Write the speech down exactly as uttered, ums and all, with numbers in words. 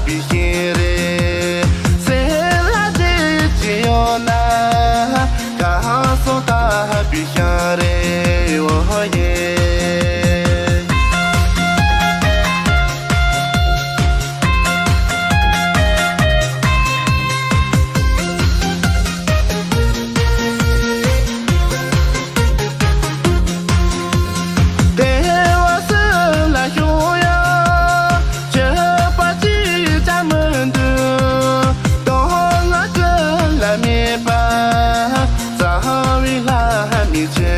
པའི་ཤིང་རེད། སེམས་ལ་བདེ་སྐྱིད་ཡོད་ན། གང་སོང་ལྟ་བུའི་ཤིང་རེད། འོ་ཡེ། བདེ་བ་སེམས་ལ་ཤོང་ཡ། སྐྱིད་པ་ཅི་ཙམ་མི་འདུག་དོན་ལ་ཀུན་ལ་མེད་པ། རྩ་བའི་ལྷ་མི་ཆེ།